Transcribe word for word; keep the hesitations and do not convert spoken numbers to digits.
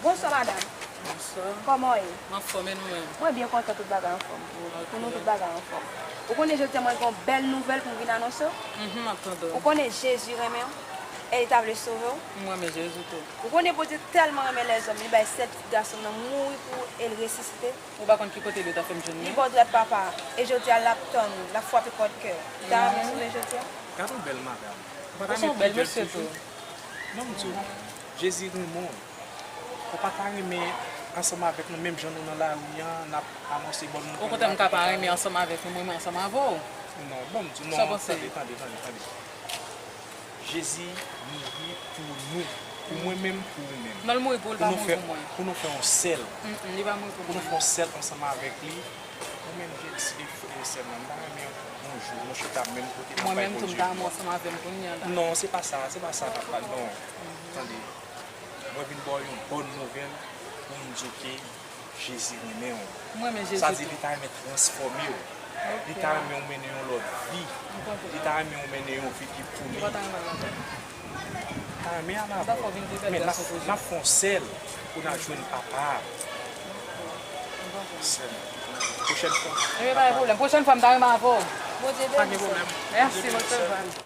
Bonswa, madanm. Bonswa. Kòman w ye? M anfòm, e nou menm? Mwen byen kontan, tout bagay anfòm. Ok. Pou nou, tout bagay anfòm. Ou konnen jodi a mwen gen yon bèl nouvèl pou m vin anonse w? Mhm, m ap tande w. Ou konnen Jezi renmen w, e li ta vle sove w? M renmen Jezi tou. Ou konnen Bondye tèlman renmen lèzòm, li bay sèl pitit gason l nan mouri pou ou e l resisite? Ou pa konn ki kote l ye, ou ta fè m jwenn li? Li bò dwat Papa a, e jodi a l ap tann ou, l ap frape pòt kè w. Ou ta renmen sove jodi a? Gad yon bèl madanm. Ou pa ta renmen pran kè l toujou? Bon, m di w, Jezi renmen w. Ou pa ta renmen ansanm avèk nou, menm jan nou nan lari an, n ap anonse bòn nouvèl la? Okontrè, m ka pa renmen ansanm avèk nou, m renmen ansanm avè w. Non, bon, m di w, non, tande, tande, tande, tande. Jezi mouri pou nou, pou mwen menm, pou ou menm. Non, l mouri pou ou, l pa mouri pou mwen. Pou nou fè yon sèl. Mm, mm, li pa mouri pou mwen. Pou nou fè yon sèl ansanm avèk li. Mwen menm, je, si de frè e sè m nan, m ta renmen yon jou nou chita menm kote n ap bay Bondye glwa. Mwen menm tou, m ta renmen w ansanm avè m kounye a la. Non, se pa sa, se pa sa n ap pale, non. Tande, mwen vin ba w yon bòn nouvèl pou m di w ke Jezi renmen w. M renmen Jezi tou. Sa di li ta renmen transfòme w. Ok. Li ta renmen w mennen yon lòt vi. M konprann. Li ta renmen w mennen yon vi ki poli. Ou pa ta renmen l ankò? Li ta renmen al avè w. Sa fè w vin pi bèl gason toujou. Men n ap, n ap fè yon sèl pou n al jwenn Papa a. Ok. M konprann. Sèl. Pwochèn fwa. Ebyen, pa gen pwoblèm. Pwochèn fwa, m ta renmen avè w. Bondye beni w, sè. Pa gen pwoblèm. Mèsi, Bondye beni w, sè.